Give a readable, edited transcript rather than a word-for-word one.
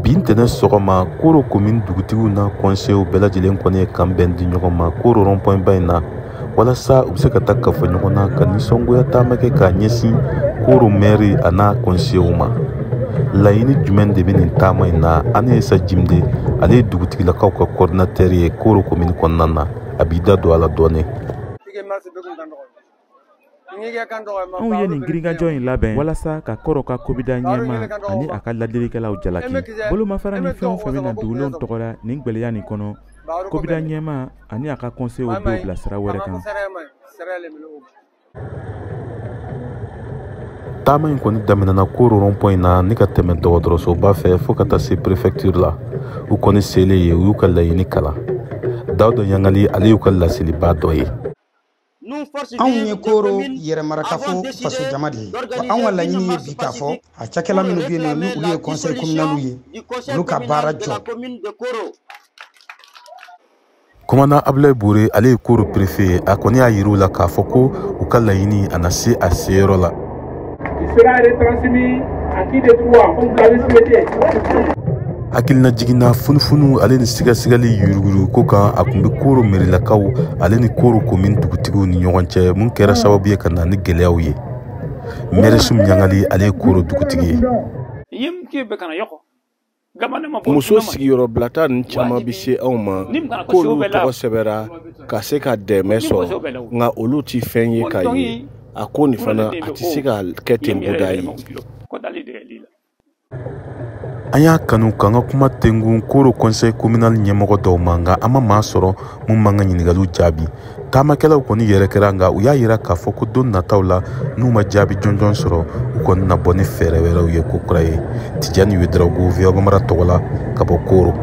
Bi ntɛnɛn sɔgɔma, Koro commune dugutigiw n'a conseillers bɛɛ lajɛlen kɔni ye kan bɛn di ɲɔgɔn ma Koro rond-point ba in na, walasa u bɛ se ka taa kafo ɲɔgɔn na ka nisɔngoya taama kɛ k'a ɲɛsin Koro maire a n'a conseillers ma. Laɲini jumɛn de bɛ nin taama in na? Anesa Jimde, ale ye dugutigilakaw ka coordinateur ye Koro commune kɔnɔna na, a b'i da don a la dɔɔnin. Anw ye nin girinkajɔ in labɛn walasa ka Koro ka kobida ɲɛma ani a ka ladilikɛlaw jalaki. Bolomafara ni fɛn o fɛn bɛna dugulenw tɔgɔ la nin gwɛlɛya nin kɔnɔ, kobida ɲɛma ani a ka conseillers b'o bila sira wɛrɛ kan. Taama in kɔni daminɛna Koro rond-point in na ni ka tɛmɛ dɔgɔtɔrɔsoba fɛ fo ka taa se préfecture la. U kɔni selen yen, u y'u ka laɲini kalan. Dawuda Yangali, ale y'u ka laseliba dɔ ye. Anw ye Koro yɛrɛmarakafo fasojama de ye. Wa anw ka laɲini ye bi k'a fɔ a cakɛla minnu bɛ yen nɔ, ni olu ye conseil communal ye, olu ka baara jɔ. Commandant Abdoulaye Boure, ale ye Koro préfet ye, a kɔni y'a yir'u la k'a fɔ ko u ka laɲini a na se a seyɔrɔ la. Il sera retransmis à qui de droit, comme vous l'avez souhaité. Hakilina jiginna funufunu ale ni sigasigали yuruguyurugu ko kan, a kun bɛ Koro merilakaw ale ni Koro commune dugutigiw ni ɲɔgɔn cɛ, mun kɛra sababu ye ka na ni gɛlɛyaw ye. Maire Sum Ɲangali, ale ye Koro dugutigi ye. Muso sigiyɔrɔbilata ninnu caman bɛ se anw ma k'olu tɔgɔ sɛbɛra ka se ka dɛmɛ sɔrɔ, nka olu tɛ fɛn ye k'a ye. A ko nin fana a tɛ se ka kɛ ten buda ye. An y'a kanu k'an ka kuma tengun Koro conseil communal ɲɛmɔgɔ dɔw ma, nka an ma maa sɔrɔ mun b'an ka ɲininkaliw jaabi. Taamakɛlaw kɔni yɛrɛ kɛra, nka u y'a yira k'a fɔ ko don nataw la, n'u ma jaabi jɔnjɔn sɔrɔ, u kɔni na bɔ ni fɛɛrɛ wɛrɛw ye ko kura ye. Tijani Wedarago, VOA Bambara tɔgɔ la, ka bɔ Koro.